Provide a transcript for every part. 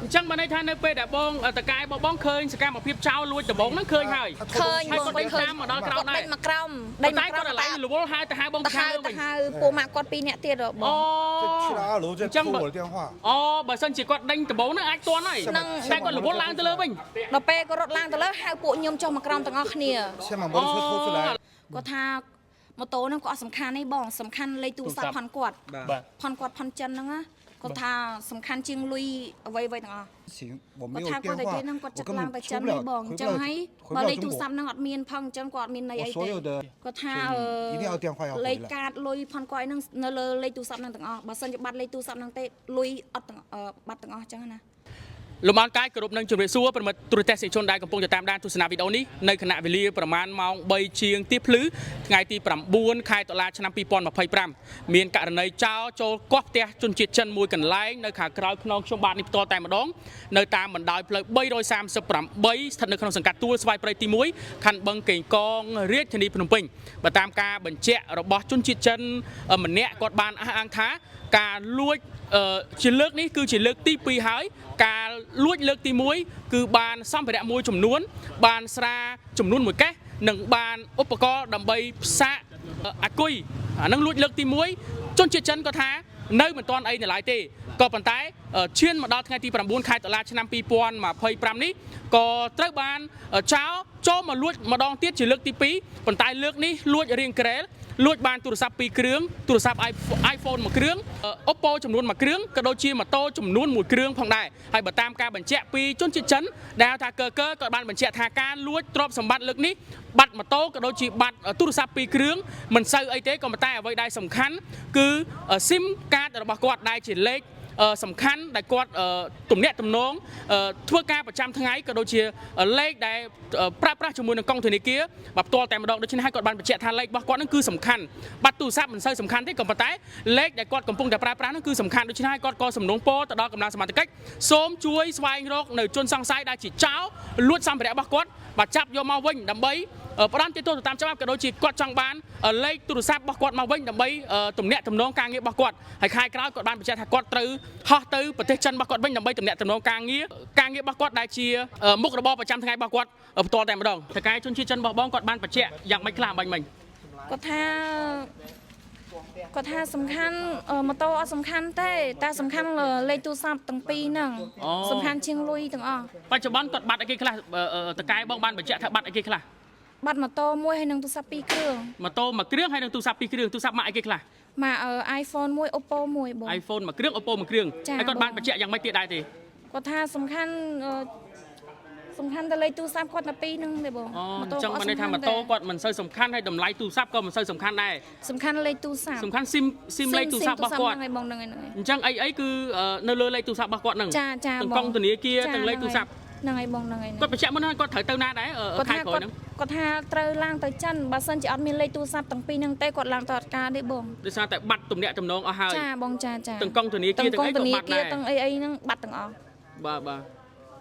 អញ្ចឹងបានន័យថានៅពេលដែលបងតកែបងបងឃើញសកម្មភាពចោលលួចដំបងហ្នឹងឃើញហើយ 他偷 ឃើញ 东西 ហើយគាត់ដេញតាមមកដល់ក្រោម គាត់ ដែរ ដេញមកក្រោម តែ ដេញមកក្រោម គាត់ឥឡូវរវល់ហៅទៅហៅបង ទៅហៅ ខាងលើវិញ ទៅហៅពូម៉ាក់គាត់ពីរនាក់ទៀតហ៎ប អូ ង 这去了二楼再 ចឹង 偷我的电话。 អូបើសិនជាគាត់ដេញដំបងហ្នឹងអាចទាន់ហើយ ហ្នឹង តែគាត់រវល់ឡើងទៅលើវិញ ដល់ពេលគាត់រត់ឡើងទៅលើហៅពួកខ្ញុំចុះមកក្រោមទាំងអស់គ្នា 先把摩托车偷出来， គាត់ថាម៉ូតូហ្នឹងក៏អត់សំខាន់ទេបងសំខាន់លេខទូរស័ព្ទផនគាត់ បាទ ផនគាត់ផនចិនហ្នឹងណាគាត់ថាសំខាន់ជាងលុយអ្វីៗទាំងអស់ 行，我没 គាត់ 有 电 ថាគាត់តែ 话 គេហ្នឹងគាត់ 我 根 ចិត្តឡើង 本 出 不 ទៅចិនទេ 了， បងអ 回 不 了 ញ្ចឹងហើយ 回 不 了 បើលេខ 中 国。 ទូរស័ព្ទហ្នឹងអត់មានផងអញ្ចឹងគាត់អត់មានន័យ 我 អីទេ 所有的 គាត់ថា 所以一定要电话要 លេខ 回来。 កាតលុយផនគាត់ហ្នឹងនៅលើលេខទូរស័ព្ទហ្នឹងទាំងអស់បើសិនជាបាត់លេខទូរស័ព្ទហ្នឹងទេលុយអត់ទាំងអឺបាត់ទាំងអស់អញ្ចឹងណា លំអរកាយគោរពនឹងជម្រាបសួរប្រិមត្តទូរទស្សនិកជនដែលកំពុងតែតាមដានទស្សនាវីដេអូនេះនៅខណៈវេលាប្រមាណម៉ោង3ជាងទៀបភ្លឺថ្ងៃទី9ខែតុលាឆ្នាំ2025មានករណីចោរចូលគាស់ផ្ទះជនជាតិចិនមួយកន្លែងនៅខាងក្រោយខ្នងខ្ញុំបាទនេះផ្ទាល់តែម្ដងនៅតាមបណ្ដោយផ្លូវ338ស្ថិតនៅក្នុងសង្កាត់ទួលស្វាយព្រៃទី1ខណ្ឌបឹងកេងកងរាជធានីភ្នំពេញបើតាមការបញ្ជាក់របស់ជនជាតិចិនម្នាក់គាត់បានអះអាងថាការលួចជាលើកនេះគឺជាលើកទី2ហើយការលួចលើកទី1គឺបានសម្ភារៈមួយចំនួន បានស្រាចំនួនមួយកេះនិងបានឧបករណ៍ដើម្បីផ្សាកអាគុយអានឹងលួចលើកទី1ជនជាតិចិនក៏ថានៅមិនទាន់អីនៅឡើយទេក៏ប៉ុន្តែឈានមកដល់ថ្ងៃទី9ខែតុលាឆ្នាំ2025នេះក៏ត្រូវបានចោលចូលមកលួចម្ដងទៀតជាលើកទី2ប៉ុន្តែលើកនេះលួចរៀងក្រែលលួចបានទូរស័ព្ទ2គ្រឿងទូរស័ព្ទ iPhone មួយគ្រឿង Oppo ចំនួនមួយគ្រឿងក៏ដូចជាម៉ូតូចំនួនមួយគ្រឿងផងដែរហើយបើតាមការបញ្ជាក់ពីជនជាតិចិនដែលថាកើកើក៏បានបញ្ជាក់ថាការលួចទ្រព្យសម្បត្តិលើកនេះបាត់ម៉ូតូក៏ដូចជាបាត់ទូរស័ព្ទ2គ្រឿងមិនសូវអីទេក៏ប៉ុន្តែអ្វីដែលសំខាន់គឺ SIM កាតរបស់គាត់ដែលជាលេខសំខាន់ដែលគាត់ទំនាក់ទំនងធ្វើការប្រចាំថ្ងៃក៏ដូចជាលេខដែលប្រើប្រាស់ជាមួយនឹងកុងធនាគារបាទផ្ទាល់តែម្ដងដូច្នេះហើយគាត់បានបញ្ជាក់ថាលេខរបស់គាត់នឹងគឺសំខាន់បាត់ទូរស័ព្ទមិនសូវសំខាន់ទេក៏ប៉ុន្តែលេខដែលគាត់កំពុងតែប្រើប្រាស់នោះគឺសំខាន់ដូច្នេះហើយគាត់ក៏សំណូមពរទៅដល់កម្លាំងសមត្ថកិច្ចសូមជួយស្វែងរកនៅជនសង្ស័យដែលជាចោរលួចសម្ភារៈរបស់គាត់បាទចាប់យកមកវិញដើម្បីផ្ដន្ទាទោសទៅតាមច្បាប់ក៏ដូចជាគាត់ចង់បានលេខទូរស័ព្ទរបស់គាត់មកវិញដើម្បីទំនាក់ទំនងការងាររបស់គាត់ហើយខែក្រោយគាត់បានបញ្ជាក់ថាគាត់ត្រូវហោះទៅប្រទេសចិនរបស់គាត់វិញដើម្បីទំនាក់ទំនងការងារការងាររបស់គាត់ដែលជាមុខរបរប្រចាំថ្ងៃរបស់គាត់ផ្ទាល់តែម្ដងតកែជនជាតិចិនរបស់បងគាត់បានបញ្ជាក់យ៉ាងម៉េចខ្លះបាញ់មិញ គាត់ថាគាត់ថាសំខាន់ម៉ូតូអត់សំខាន់ទេតែសំខាន់លេខទូរស័ព្ទទាំងពីរហ្នឹងសំខាន់ជាងលុយទាំងអស់ បច្ចុប្បន្នគាត់បាត់អីគេខ្លះតកែបងបានបញ្ជាក់ថាបាត់អីគេខ្លះ បាត់ម៉ូតូមួយហើយនិងទូរស័ព្ទពីរគ្រឿង ម៉ូតូមួយគ្រឿងហើយនិងទូរស័ព្ទពីរគ្រឿងទូរស័ព្ទម៉ាកអីគេខ្លះ ម៉ាក iPhone មួយ Oppo មួយបង iPhone មួយគ្រឿង Oppo មួយគ្រឿងហើយគាត់បានបញ្ជាក់យ៉ាងម៉េចទៀតដែរទេ គាត់ថាសំខាន់សំខាន់តែលេខទូរស័ព្ទគាត់តែពីរហ្នឹងទេបង អូអញ្ចឹងបានន័យថាម៉ូតូគាត់មិនសូវសំខាន់ហើយតម្លៃទូរស័ព្ទក៏មិនសូវសំខាន់ដែរ សំខាន់លេខទូរស័ព្ទ សំខាន់ស៊ីមស៊ីមលេខទូរស័ព្ទរបស់គាត់ ហ្នឹងហើយបងហ្នឹងហើយហ្នឹងហើយ អញ្ចឹងអីអីគឺនៅលើលេខទូរស័ព្ទរបស់គាត់ហ្នឹង ចាចា ទាំង បង កងធនាគារទាំងលេខទូរស័ព្ទ ហ្នឹងហើយបងហ្នឹងហើយ គាត់បញ្ជាក់មុនហ្នឹងគាត់ត្រូវទៅណាដែរ គាត់ថាគាត់ ខែក្រោយហ្នឹង គាត់ថាត្រូវឡើងទៅចិនបើសិនជាអត់មានលេខទូរស័ព្ទទាំងពីរហ្នឹងទេគាត់ឡើងទៅអត់ការទេបង ដោយសារតែបាត់ទំនាក់ទំនងអស់ហើយ ចាបងចាចា ទាំងកងធនាគារទាំងអីក៏បាត់ដែរ ទាំងអីអីហ្នឹងបាត់ទាំងអស់ បាទបាទ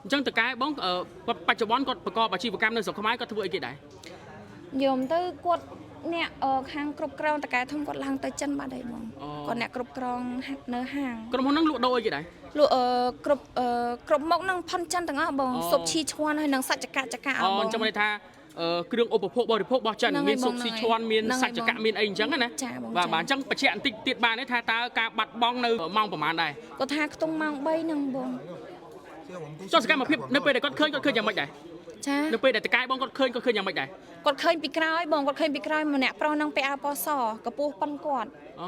អញ្ចឹងតកែបងគាត់បច្ចុប្បន្នគាត់ប្រកបអាជីវកម្មនៅស្រុកខ្មែរគាត់ធ្វើអីគេដែរ យមទៅគាត់អ្នកខាងគ្រប់គ្រងតកែធំគាត់ឡើងទៅចិនបាត់ហើយបងគាត់អ្នកគ្រប់គ្រងនៅហាង ក្រុមហ៊ុនហ្នឹងលក់ដូរអីគេដែរ លក់គ្រប់គ្រប់មុខហ្នឹងផុនចិនទាំងអស់បងស៊ុបឈីឈួនហើយនឹងសាច់ចកចក អូអញ្ចឹងមានន័យថាគ្រឿងឧបភោគបរិភោគរបស់ចិនមានស៊ុបស៊ីឈួនមានសាច់ចកមានអីអញ្ចឹងណាបាទបាទអញ្ចឹងបញ្ជាក់បន្តិចទៀតបានទេថាតើការបាត់បង់នៅម៉ោងប្រហែលដែរ គាត់ថាខ្ទង់ម៉ោង3ហ្នឹងបង ចុះសកម្មភាពនៅពេលដែលគាត់ឃើញគាត់ឃើញយ៉ាងម៉េចដែរ ចា នៅពេលដែលតកែបងគាត់ឃើញគាត់ឃើញយ៉ាងម៉េចដែរ គាត់ឃើញពីក្រោយបងគាត់ឃើញពីក្រោយម្នាក់ប្រុសហ្នឹងពាក់អាវពណ៌សកពស់ប៉ុនគាត់ អូ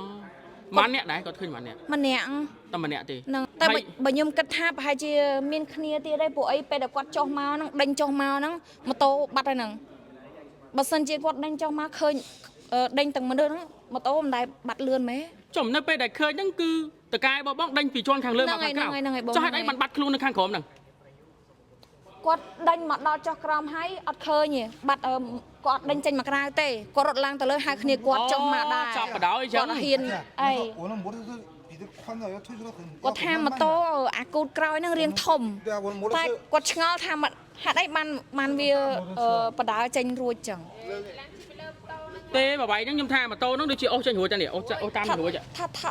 ម៉ានអ្នកដែរគាត់ឃើញម៉ានអ្នក ម្នាក់ តែម្នាក់ទេ ហ្នឹងតែបើខ្ញុំគិតថាប្រហែលជាមានគ្នាទៀតដែរពួកអីពេលដែលគាត់ចុះមកហ្នឹងដេញចុះមកហ្នឹងម៉ូតូបាត់ហើយហ្នឹងបើសិនជាគាត់ដេញចុះមកឃើញដេញទាំងមនុស្សហ្នឹងម៉ូតូមិនដែលបាត់លឿនមែន ចំនៅពេលដែលឃើញហ្នឹងគឺតកែបងបងដេញពីជាន់ខាងលើមកខាងក្រោមចុះហេតុអីបានបាត់ខ្លួននៅខាងក្រោមហ្នឹង គាត់ដេញមកដល់ចុះក្រោមហើយអត់ឃើញទេបាត់គាត់ដេញចេញមកក្រៅទេគាត់រត់ឡើងទៅលើហៅគ្នាគាត់ចុះមកដែរ ចាប់បដ ாய் អញ្ចឹង គាត់ហ៊ានអី 我那摩托车比这宽的要推出来很。 គាត់ថាម៉ូតូអាគូតក្រោយហ្នឹងរៀងធំ 对啊，我的摩托 តែ 车。 គាត់ឆ្ងល់ថាហេតុអីបានបានវាបដើចេញរួចចឹង ទេបបាយហ្នឹងខ្ញុំថាម៉ូតូហ្នឹងដូចជាអូសចេញរួចតែនេះអូសអូសតាមរួច 他他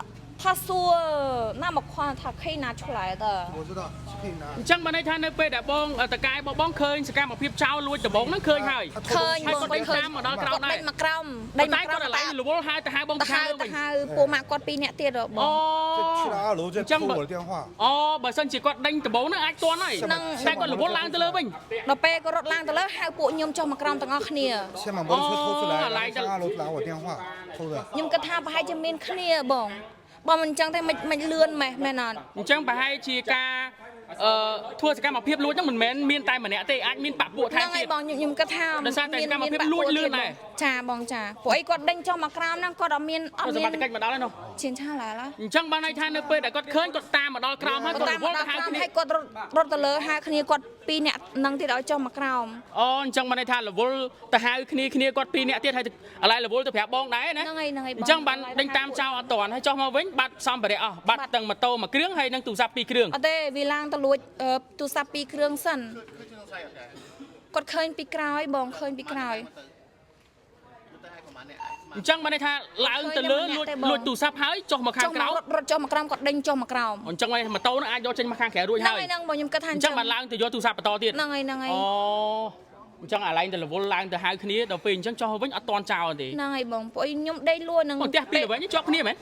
他说那么宽，他可以拿出来的。我知道。可以拿 អ。ញ្ចឹងបានន័យថានៅពេលដែលបងតកែបងបងឃើញសកម្មភាពចោលលួចដំបងហ្នឹងឃើញហើយ 他 ឃើញ ហើយ បង ឃើញ គាត់ដេញតាមមកដល់ក្រោមដែរ គាត់ដេញមកក្រោមដេញ តែ មកក្រោម គាត់អាឡៃរវល់ហៅទៅហៅបង ទៅហៅ ខាងលើវិញ ទៅហៅពួកម៉ាក់គាត់ពីរនាក់ទៀតហ៎ប អូ ង 这去了二楼再这样偷吧我的电话。 អូបើសិនជាគាត់ដេញដំបងហ្នឹងអាចទាន់ហើយ ហ្នឹង តែគាត់រវល់ឡើងទៅលើវិញ ដល់ពេលគាត់រត់ឡើងទៅលើហៅពួកខ្ញុំចុះមកក្រោមទាំងអស់គ្នា 先把摩托车偷出来，哦然后来上二楼拿我电话，偷的。 ខ្ញុំគិតថាប្រហែលជាមានគ្នាបងបើមិនអញ្ចឹងទេមិនមិនលឿនម៉េះមែនអត់ អញ្ចឹងប្រហែលជាការអឺធ្វើសកម្មភាពលួចហ្នឹងមិនមែនមានតែម្នាក់ទេអាចមានបពពួកថែ ហ្នឹង មទៀត ហើយបងខ្ញុំខ្ញុំគិតថា ដោយសារតែសកម្មភាពលួចលឿនដែរ ចាបងចាព្រោះអីគាត់ដេញចុះមកក្រោមហ្នឹងគាត់អត់មានអត់ សម មាន ត្ថកិច្ចមកដល់ហើយនោះ ឈានឆាឡាឡា អញ្ចឹងបានន័យថានៅពេលដែលគាត់ឃើញគាត់តាមមកដល់ក្រោមហើយ គាត់ គាត់រវល់ តាមមកដល់ក្រោម ទៅហៅគ្នា ហើយគាត់រត់រត់ទៅលើហៅគ្នាគាត់ពីរនាក់ហ្នឹងទៀតឲ្យចុះមកក្រោម អូអញ្ចឹងបានន័យថារវល់ទៅហៅគ្នាគ្នាគាត់ពីរនាក់ទៀតហើយឥឡូវរវល់ទៅប្រាប់បងដែរណា ហ្នឹងហើយហ្នឹងហើយបង អញ្ចឹងបានដេញតាមចោលអត់តាន់ហើយចុះមកវិញបាត់សម្ភារៈអស់បាត់ទាំងម៉ូតូមួយគ្រឿងហើយនិងទូរស័ព្ទពីរគ្រឿង អត់ទេវាឡើងទៅលួចអឺទូរស័ព្ទពីរគ្រឿងសិនគាត់ឃើញពីក្រោយបងឃើញពីក្រោយ អញ្ចឹងបានន័យថាឡើងទៅលើលួចលួចទូរស័ព្ទហើយចុះមកខា ចុះ ងក្រៅ មករត់រត់ចុះមកក្រោមគាត់ដេញចុះមកក្រោម អញ្ចឹងបានម៉ូតូនឹងអាចយកចេញមកខាងក្រៅរួច ហ្នឹង ហើយ ហើយហ្នឹងបងខ្ញុំគិតថា អញ្ចឹងបានឡើងទៅយកទូរស័ព្ទបន្តទៀត ហ្នឹងហើយហ្នឹងហើយ អូអញ្ចឹងអាឡែងទៅរវល់ឡើងទៅហៅគ្នាដល់ពេលអញ្ចឹងចុះវិញអត់តន់ចោលទេ ហ្នឹងហើយបងពួកខ្ញុំដេកលួចហ្នឹង អូផ្ទះពីរល្វែងនេះជាប់គ្នាមែន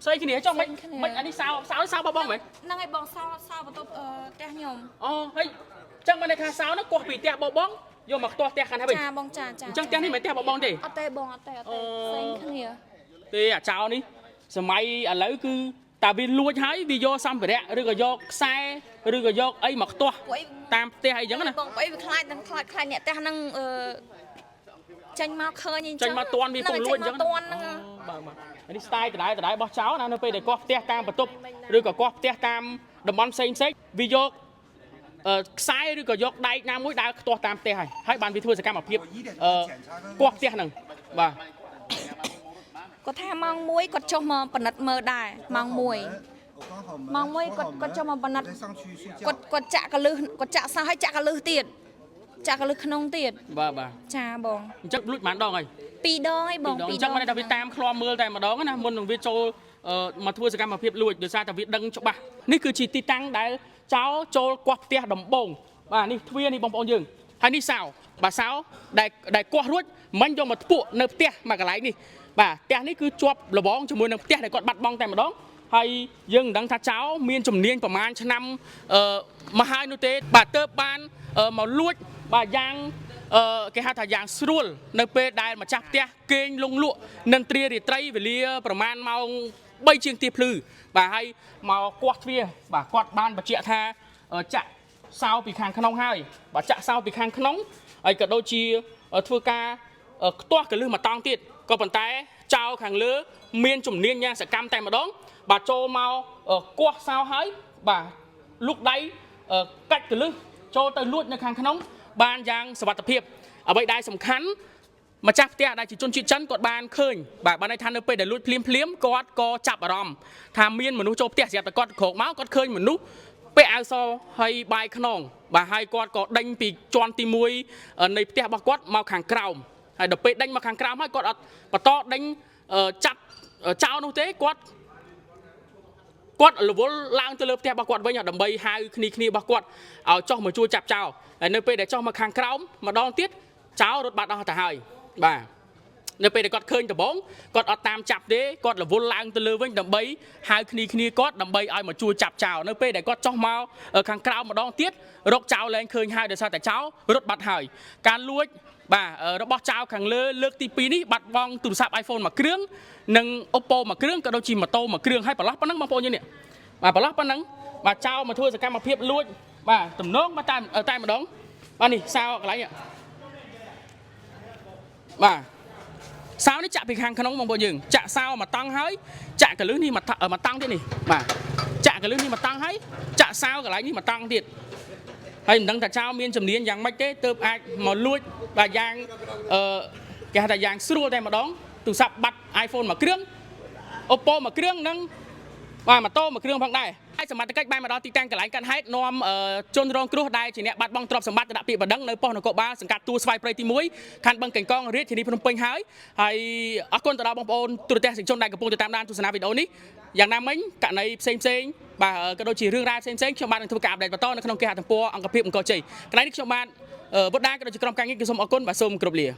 ផ្សេងគ្នាចុះមិន ផ្សេងគ្នា មិនអានេះសោសោសោបបងមែន ហ្នឹងហើយបងសោសោបន្ទប់អឺផ្ទះខ្ញុំ អូហើយអញ្ចឹងបានន័យថាសោហ្នឹងគាស់ពីផ្ទះបងបងយកមកខ្ទាស់ផ្ទះខាងនេះវិញ ចាបងចាចា អញ្ចឹងផ្ទះនេះមិនមែនផ្ទះបងបងទេ អត់ទេបងអត់ទេអត់ អូ ទេផ្សេងគ្នា ទេអាចោនេះសម័យឥឡូវគឺតាវាលួចហើយវាយកសម្ភារៈឬក៏យកខ្សែឬក៏យកអីមកខ្ទាស់ ពួកអី តាមផ្ទះអីចឹងណា បងពួកអីវាខ្លាចនឹងខ្លាចខ្លាចអ្នកផ្ទះហ្នឹងអឺចេញមកឃើញអញ្ចឹង ចេញមកតន់វាពងលួចអញ្ចឹង ហ្នឹងហើយចេញមកតន់ហ្នឹង បាទបាទអានេះ style ដដែលដដែលរបស់ចោលណានៅពេលដែលគាស់ផ្ទះតាមបន្ទប់ឬក៏គាស់ផ្ទះតាមតំបន់ផ្សេងផ្សេងវាយកអឺខ្សែឬក៏យកដែកណាមួយដើរខ្ទាស់តាមផ្ទះហើយហើយបានវាធ្វើសកម្មភាពអឺគាស់ផ្ទះហ្នឹងបាទ គាត់ថាម៉ោង1គាត់ចុះមកប៉និតមើលដែរម៉ោង1我关好门。忙我关好门我叫我把那再上去睡觉 គាត់。គាត់ចាក់កលឹះគាត់ចាក់សោះហើយចាក់កលឹះទៀតចាក់កលឹះក្នុងទៀត បាទបាទ ចាបង អញ្ចឹងលួចប៉ុន្មានដងហើយ ពីរដងហើយបង ពីរដង ពីរ អញ្ចឹងបានន័យថាវាតាមឃ្លាំមើលតែម្ដងណាមុននឹងវាចូលអឺមកធ្វើសកម្មភាពលួចដោយសារតែវាដឹងច្បាស់នេះគឺជាទីតាំងដែលចោលចូលគាស់ផ្ទះដំបងបាទនេះទ្វារនេះបងប្អូនយើងហើយនេះសោបាទសោដែលដែលគាស់រួចមិញយកមកធ្ពក់នៅផ្ទះមកកន្លែងនេះបាទផ្ទះនេះគឺជាប់លបងជាមួយនឹងផ្ទះដែលគាត់បាត់បង់តែម្ដងហើយយើងមិនដឹងថាចោលមានជំនាញប្រមាណឆ្នាំអឺមកហើយនោះទេបាទទៅបានអឺមកលួចបាទយ៉ាង អឺគេហៅថាយ៉ាងស្រួលនៅពេលដែលម្ចាស់ផ្ទះគេងលងលក់នឹងត្រារាត្រីវេលាប្រមាណម៉ោង3ជាងទៀភ្លឺបាទហើយមកគាស់ទ្វារបាទគាត់បានបញ្ជាក់ថាអឺចាក់សោពីខាងក្នុងហើយបាទចាក់សោពីខាងក្នុងហើយក៏ដូចជាអឺធ្វើការអឺខ្ទាស់កលឹះមួយតង់ទៀតក៏ប៉ុន្តែចោលខាងលើមានជំនាញយ៉ាងសកម្មតែម្ដងបាទចូលមកអឺគាស់សោហើយបាទលូកដៃអឺកាច់កលឹះចូលទៅលួចនៅខាងក្នុង បានយ៉ាងសវត្ថិភាពអ្វីដែលសំខាន់ម្ចាស់ផ្ទះដែលជាជនជាតិចិនគាត់បានឃើញបាទបានន័យថានៅពេលដែលលួចភ្លាមភ្លាមៗគាត់ក៏ចាប់អារម្មណ៍ថាមានមនុស្សចូលផ្ទះស្រាប់តែគាត់ក្រោកមកគាត់ឃើញមនុស្សពាក់អាវសហើយបាយខ្នងបាទហើយគាត់ក៏ដេញពីជាន់ទី1នៃផ្ទះរបស់គាត់មកខាងក្រោមហើយដល់ពេលដេញមកខាងក្រោមហើយគាត់អត់បន្តដេញអឺចាប់ចោលនោះទេគាត់ គាត់រវល់ឡើងទៅលើផ្ទះរបស់គាត់វិញដើម្បីហៅគ្នាគ្នារបស់គាត់ឲ្យចុះមកជួយចាប់ចោលហើយនៅពេលដែលចុះមកខាងក្រោមម្ដងទៀតចោលរត់បាត់អស់ទៅហើយបាទនៅពេលដែលគាត់ឃើញដំបងគាត់អត់តាមចាប់ទេគាត់រវល់ឡើងទៅលើវិញដើម្បីហៅគ្នាគ្នាគាត់ដើម្បីឲ្យមកជួយចាប់ចោលនៅពេលដែលគាត់ចុះមកខាងក្រោមម្ដងទៀតរកចោលលែងឃើញហើយដោយសារតែចោលរត់បាត់ហើយការលួចបាទរបស់ចោលខាងលើលើកទី2នេះបាត់បង់ទូរស័ព្ទ iPhone មួយគ្រឿងនិង Oppo មួយគ្រឿងក៏ដូចជាម៉ូតូមួយគ្រឿងហើយប្រឡោះប៉ុណ្ណឹងបងប្អូនយើងនេះបាទប្រឡោះប៉ុណ្ណឹងបាទចោលមកធ្វើសកម្មភាពលួចបាទទំនងមកតែតែម្ដងបាទនេះសោកន្លែងនេះបាទសោនេះចាក់ពីខាងក្នុងបងប្អូនយើងចាក់សោមួយតង់ហើយចាក់កលឹះនេះមួយតង់ទៀតនេះបាទចាក់កលឹះនេះមួយតង់ហើយចាក់សោកន្លែងនេះមួយតង់ទៀតហើយមិនដឹងថាចោលមានជំនាញយ៉ាងម៉េចទេទើបអាចមកលួចបាទយ៉ាងអឺគេហៅថាយ៉ាងស្រួលតែម្ដងទូរស័ព្ទបាត់ iPhone មួយគ្រឿង Oppo មួយគ្រឿងនិង បាទម៉ូតូមួយគ្រឿងផងដែរហើយសមត្ថកិច្ចបានមកដល់ទីតាំងកន្លែងកាត់ហេតុនាំជនរងគ្រោះដែលជាអ្នកបាត់បង់ទ្រព្យសម្បត្តិទៅដាក់ពាក្យបណ្ដឹងនៅប៉ុស្តិ៍នគរបាលសង្កាត់ទួលស្វាយព្រៃទី1ខណ្ឌបឹងកេងកងរាជធានីភ្នំពេញហើយហើយអរគុណទៅដល់បងប្អូនទូរទស្សនិកជនដែលកំពុងតាមដានទស្សនាវីដេអូនេះយ៉ាងណាមិញករណីផ្សេងផ្សេងៗបាទក៏ដូចជារឿងរ៉ាវផ្សេងផ្សេងៗខ្ញុំបាទនឹងធ្វើការអាប់ដេតបន្តនៅក្នុងគេហទំព័រអង្គភាពអង្គរជ័យកន្លែងនេះខ្ញុំបាទវុទ្ធដាក៏ដូចជាក្រុមការងារគឺសូមអរគុណបាទសូមគោរពលា។